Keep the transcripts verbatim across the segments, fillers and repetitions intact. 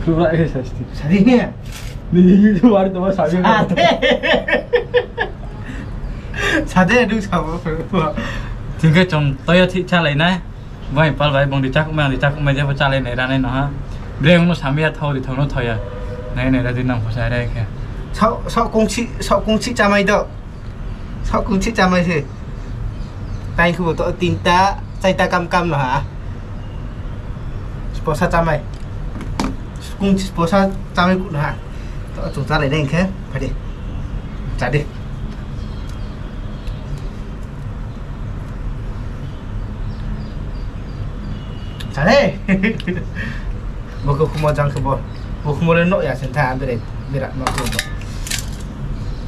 Khruhra khe sasti. Sadi ni. Ni ni ni wari tongma sadi. Sadi. Sadi, nung sabo. Tini khe chung toya thik chálai nai. Bai pal bai bung di chakmai, ang di chakmai, jepho chálai nai ra nai no ha. Bre, ong no samai ya, thao di thao no thao ya. Nai nai ra di nang pho sa re khe. Sao, sao kongsi, sao kongsi chámai do. Sao kongsi chámai se. Tai khubo to tinta, chaita kam kam no ha. Sposa chámai. Kongsi sposa chámai kuh no ha. To chung chálai nai khe, phai di. Chá di. Chá di. Bo khe khumo jang khe bo. Bo khumo le no ya sen tha, bere, bera ma khumo.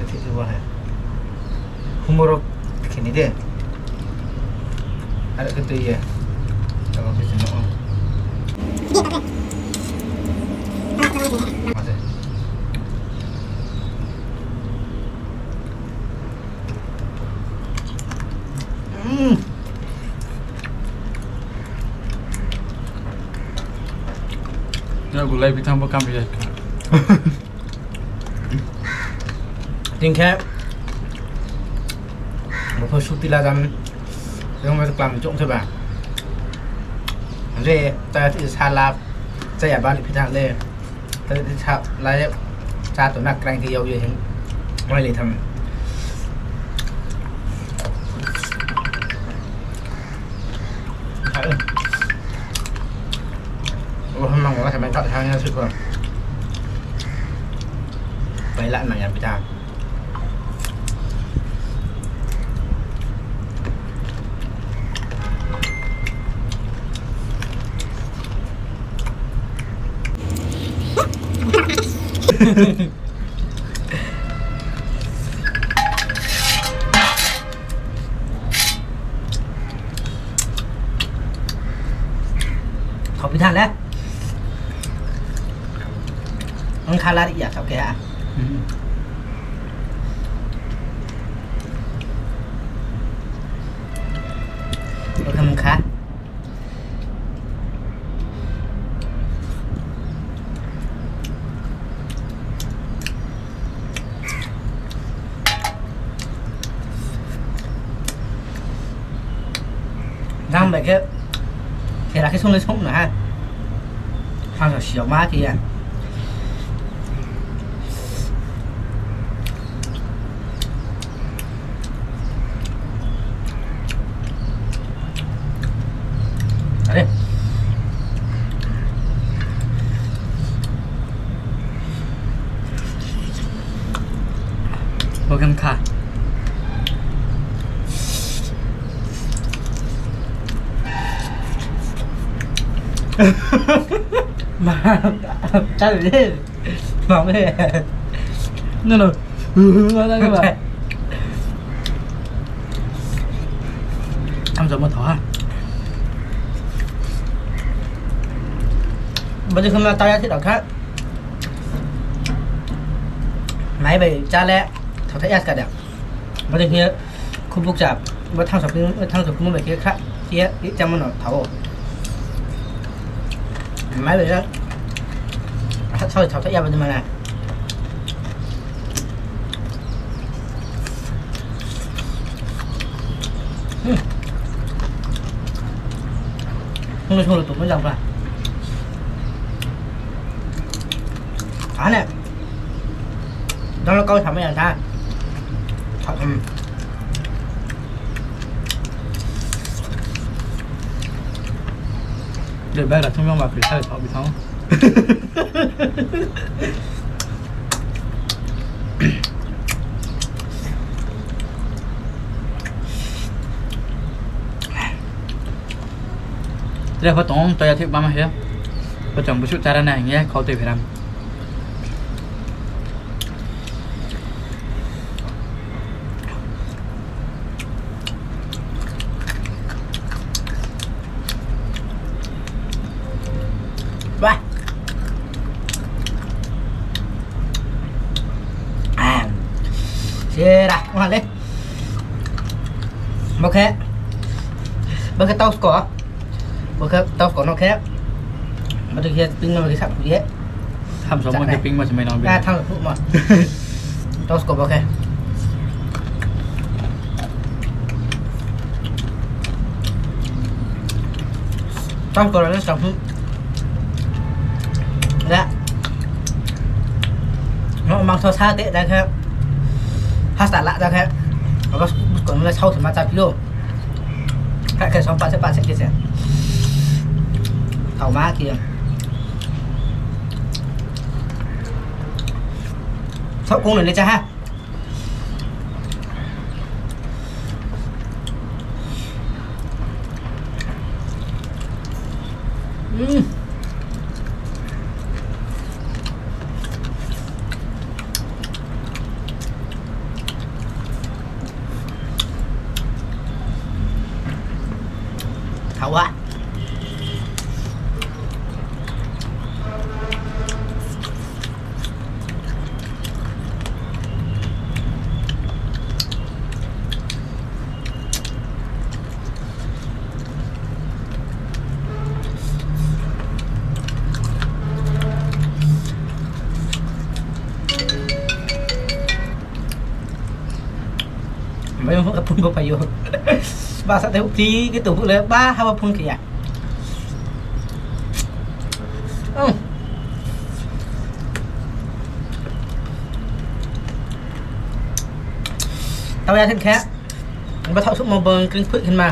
Thik khe bo hai. Khumo ro khe ni de. Are khe tui ye. Tamo khe se no. Ya, gulai bithang bo kam ya. Tini khe bo pho suti la jam. Rong ma klam chong se ba. Re, ta ti sa la, cha ya ba ni pithang le. Ta ti sa la ye, cha to na krang khe yau ye hin. Mai le tham. Abo mang ya, sa mai thak thang ya sih ko. Pai la mang ya pithang. Thao pithang le. Ang kha lari ya thao khe ha. Bo khe mung kha. Jang bai khe, khera khe song le song no ha. Hangsa si yag ma khe ya. Are. Bo khe mkha. Ma, chá le. Ma me. No, no. Ma na ke ba. Ang jamo thao ha. Bo je khna ta ya thi rao kha. Mai bai chá le, thao tha ya ska da. Bo je khna khubuk cha, bo thangsok, thangsok khumui bai khe kha, khe, khe chamo no thao. Mai bai ya, ha, thao, thao tha ya bo je ma na. Hmm. Sunglo sunglo tongmo jang pha. Ane. Dang kau samai yang tha. Thak, hmm. Dei bai ra thung yong ba kri sai thak bi thang. Tre pho tong, toya thik bama se. Pho chang busuh chara na hing ye, khau tui pheram. Ba. Ah. Sera, wah le. Bo khe. Bo khe tau sko. Bo khe tau sko no khe. Bo khe ping no khe sap ye. Thamso mo khe pingmo se mai nang bi. Thamso phuhmo. Tosko bo khe. Tosko rao le sa phuh. Le. Mo mangso sa te da khe. Hasta la da khe. Abo buskon le sao se ma chá phi ou. Kha khe song pase pase khe se. Thaoma khe. Saoh kong no le chá ha. Thaoa. Bai phone ka phone bo phai ou. Ba sa te phri khe tong phuh le ba haba phone khe ya. Tau ya khe khe. Ba thaoh souhmo bo kring phoih khe ma.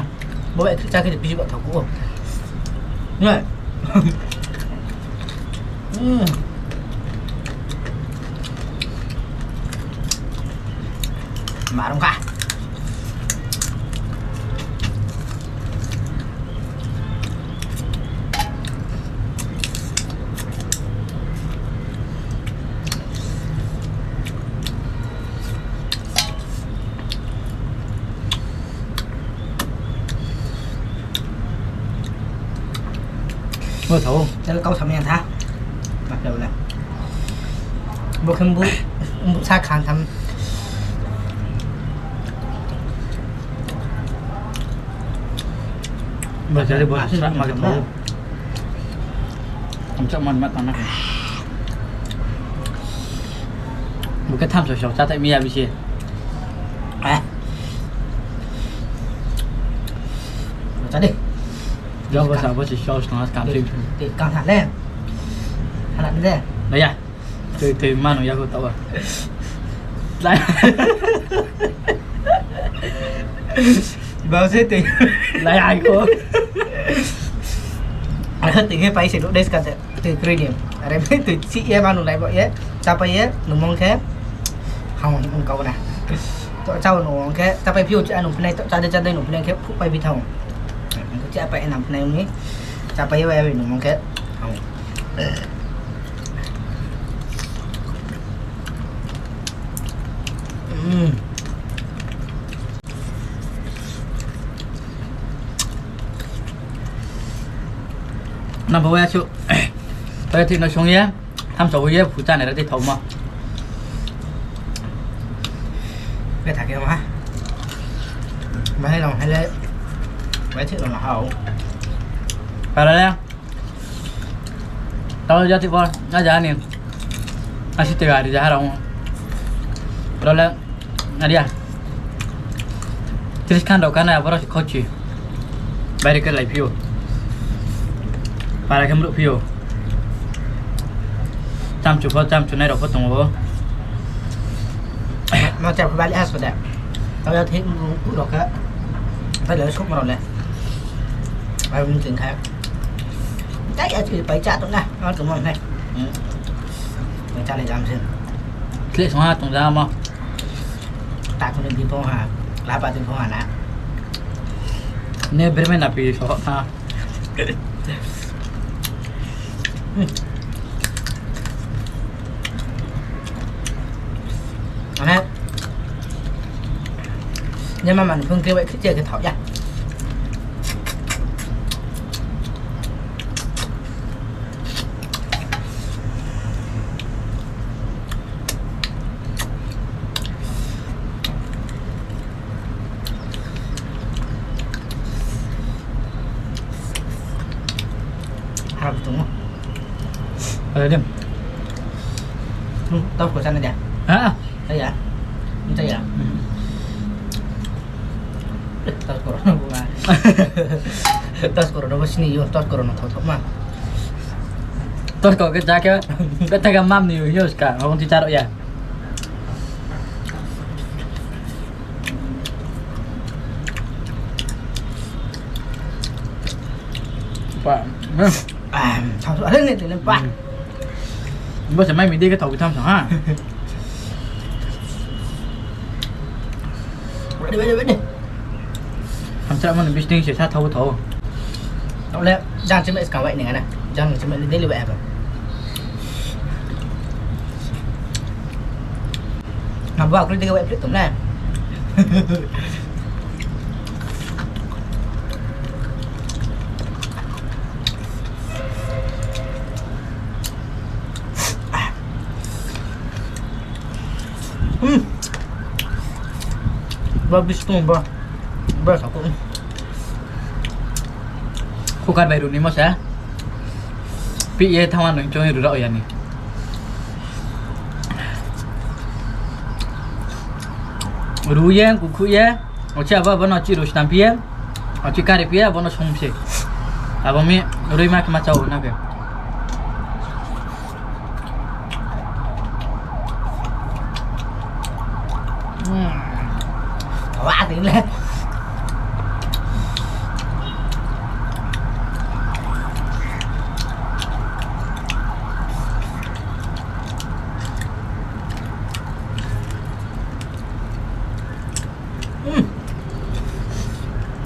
Bo bai khe chá khe de bisi ba thaoh khe ou. Nai. Ma rung kha. Bo thao, tele kau samai ya tha. Bo khe mbu, mbu sa khan tham. Ba jari bo sra ma khe thao. Amchak man ma tang na khe. Bo khe thamso so chá thai mi ya bisi. Chá di. Jo bo sa bo si so snang kam si. Tui kam ha le. Hala de. Ba ya. Tui tui mano ya ko taoh. Lai. Bau se tui. Lai ai ko. Tui khe pai se do des ka se. Tui kroi ni. Are tui si ye mano lai bo ye. Chápai ye nungmung khe. Hao ong kau na. To chá nungmung khe chápai phi ou, chá nung phinai to chá de chá de nung phinai khe phuh pai phi thao. Chápai nang phinai ni. Chápai ye bai nungmung khe. Hao. Nang bo ya su. Pai thik no song ye. Thamso hui ye phu chá nai ra di thaomo. Betha khe ma. Bahai rao hai le. Bai thik rao no hao. Para le. Tao jati bo, a ja ni. Asi te gari ja rao. Ro le, ari ya. Tris khan rao kha nai aboro se khochi. Baire khe lai phi ou. Para khe mruh phi ou. Chamchu pho, chamchu nai rao pho tong ou. Ma chá pho bali aso de. Tao ya thik mruh rao khe. Tao le souhmo rao le. Bai mung ting kha. Tao ya thik pai chá tong na. Ma tong mo nai. Pai chá le jam se. Khle song ha tong ja mo. Ta tong ni bi phong ha. Laba tong phong ha na. Ne bermai na pi so ha. Ane, ne mama ni phone khe bai khe che khe thao ya. Harap tong ou. Ada dem. Tosko chánai de? Ha? Chá ya. Chá ya. Tosko rao no bo ma. Tosko rao no bo sini yo, tosko rao no thao thao ma. Tosko khe chá khe, betha khe mam ni yo ska, abo ti chá rao ya. Pa. Thao thao, are ne tene pa. Bo se mai mi dei khe thao khe tham sa ha. Hamsa mani bising se sa thao thao. Tao le jang se mai skang wai ni na. Jang se mai daily wai ha ba. Abo akroi dei khe wai phri tong na. Ba bising ba. Ba sa ko. Cooker bai ru ni mo sa. Pih ye thanng wa nung chong ye ru rao ya ni. Ru ye, kukhuh ye, ochi abo, abo no ochi ru snam phi ye, ochi kari phi ye, abo no song se. Abo mi rui ma khe ma chá o na khe. Wa, ting le.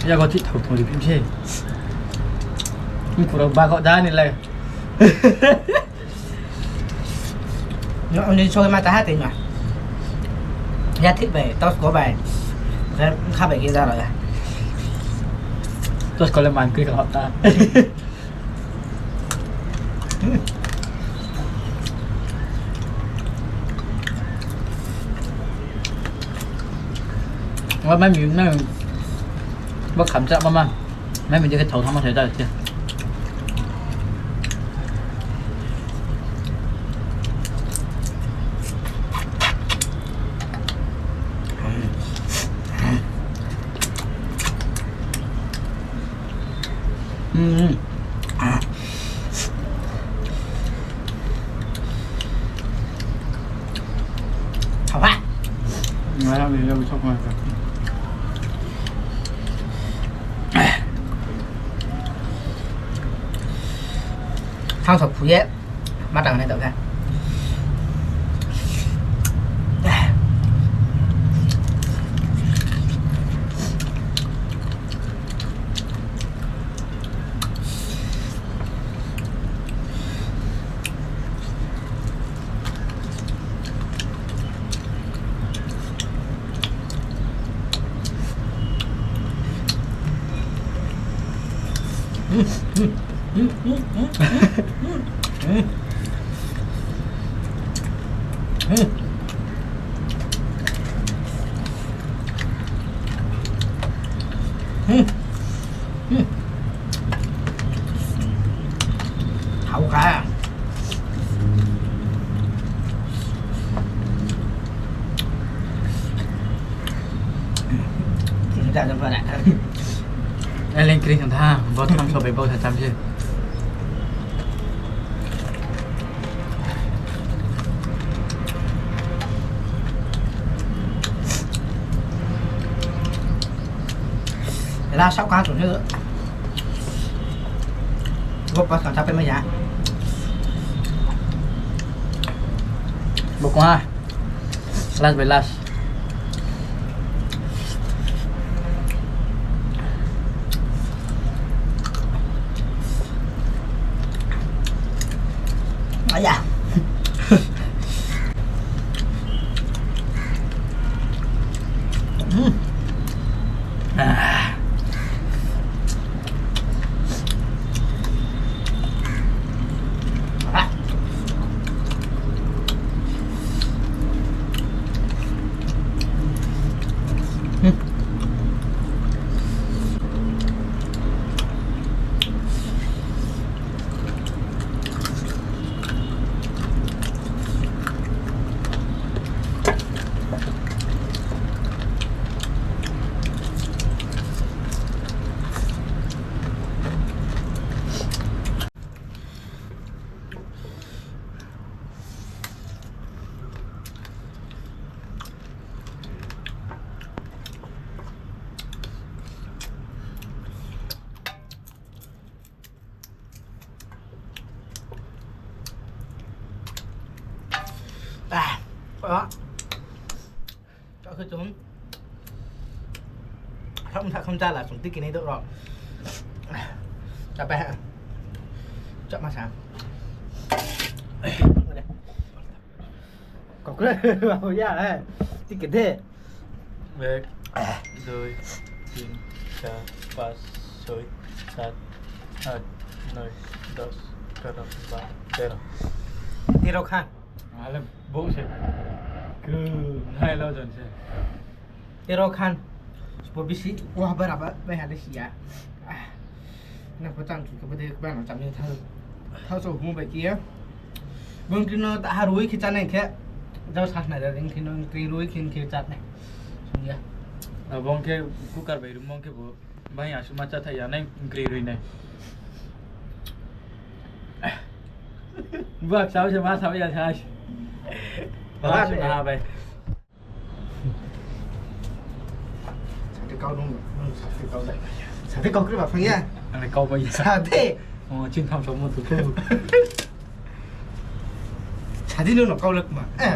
Yago thih thao thao ri phi se. Mkhu rao bago da ni le. Ni soi ma ta ha tei ma. Ya thih bai, tosko bai. Khe bkha bai khe ja rao ya. Tosko le man kri kha ta. Wa mai mi na. Bo kham chá ma ma. Mai mi dei khe thao thao ma se da se. Thanng sa phu ye, ma tang nai tao khe. Hao kha. Eleng kri kha tha, bo tham so bai bo sa cham se. Ra sao kha tong se. Bo pas kang sapai mai ya. Bo kong ha. Last by last. Aya. Ah. Chak khe chung. Tham tha kham cha la chung tui kinai do ro. Chak pai ha. Chak ma sa. Kau kre, ya, eh. Tui khe de. Ek, dui, tin, char, pas, soi, sat, at, noi, dos, egaro, baro, tero. Tero khan. Ale bo se. Ku, nai lo jon se. Tero khan. Spo bisi, wah, bara ba, bai hale si ya. Ah. Na pho chang chu khe bo de ba no cham ni thao. Thao so hung bai ki ya. Bung kri no ta ha rui khe chá nai khe. Jao sa nai da ding khe no kri rui khe khe chá nai. Sung ya. Abo ong khe cooker bai rumo ong khe bo. Bai ya suma chá thai ya nai kri rui nai. Buak sao se ma sao ya sa. Ba suna bai. Sade kau nung, nung sade kau dai. Sade kau kri ba phang ya. Ang kau bai ya. Sade. Oh, ching tham so mo tu tu. Sade nung no kau lak ma. Eh.